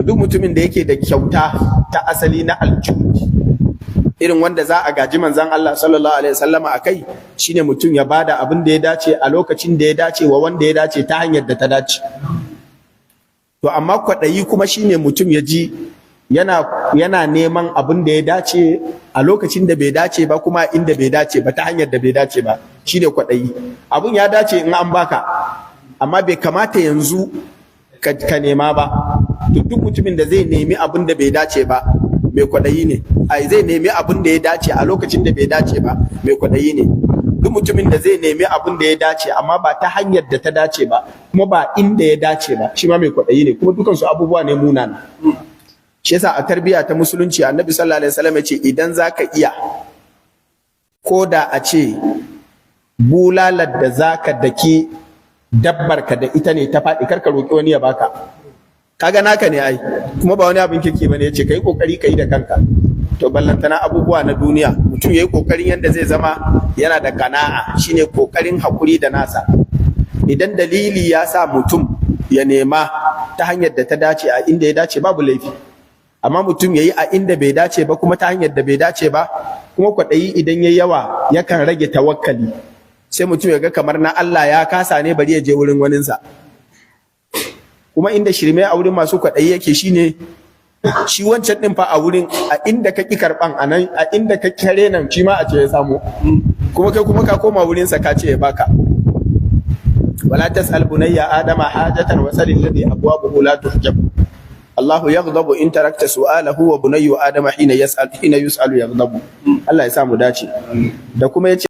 Duk mutumin da yake da kyauta ta asali na aljud, irin wanda za a gaji manzon Allah sallallahu alaihi wasallama akai, shine mutum ya bada abin da ya dace a lokacin da ya dace wa wanda ya dace ta hanyar da ta dace. To amma kwaɗayi kuma shine mutum ya ji yana neman abin da ya dace a lokacin da bai dace ba, kuma inda bai dace ba, ta hanyar da bai dace ba. Shine kwaɗayi. Abun ya dace in an baka, amma bai kamata yanzu ka nema ba. To duk mutumin da zai nemi abin da bai dace ba, mai kwaɗayi ne. Ai zai nemi abin da ya dace a lokacin da bai dace ba, mai kwaɗayi ne. Duk mutumin da zai nemi abin da ya dace amma ba ta hanyar da ta dace ba, kuma ba inda ya dace ba, shi ma mai kwaɗayi ne. Kuma dukansu abubuwa ne munana. Shi yasa a tarbiyya ta Musulunci, Annabi sallallahu alaihi wasallam ya ce idan zaka iya, ko da a ce bulalar da zaka daki dabbar ka da ita ne ta faɗi, karka roƙi wani ya baka. Kaga naka ne ai, kuma ba wani abin kirki bane. Yace kai kokari kai da kanka. To ballantana abubuwa na duniya. Mutum yayi kokarin yanda zai zama yana da kana'a, shine kokarin hakuri da nasa. Idan dalili ya sa mutum ya nema ta hanyar da ta dace a inda ya dace, babu laifi. Amma mutum yayi a inda bai dace ba, kuma ta hanyar da bai dace ba. Kuma kwaɗayi idan yayi yawa yakan rage tawakkali, sai mutum ya ga kamar na Allah ya kasa ne, bari ya je wurin waninsa. Kuma inda shirme a wurin masu kwaɗayi yake shine, shi wancan ɗin fa a wurin a inda ka ƙi karɓan, a nan a inda ka kare nan, shi ma a ce ya samu, kuma kai kuma ka koma wurinsa ka ce ya baka. ولا تسأل بني آدم حاجة وسل الذي أبوابه لا تحجب. الله يغضب إن تركت سؤاله وبني آدم حين يسأل حين يسأل يغضب. Allah ya sa mu dace. Da kuma yace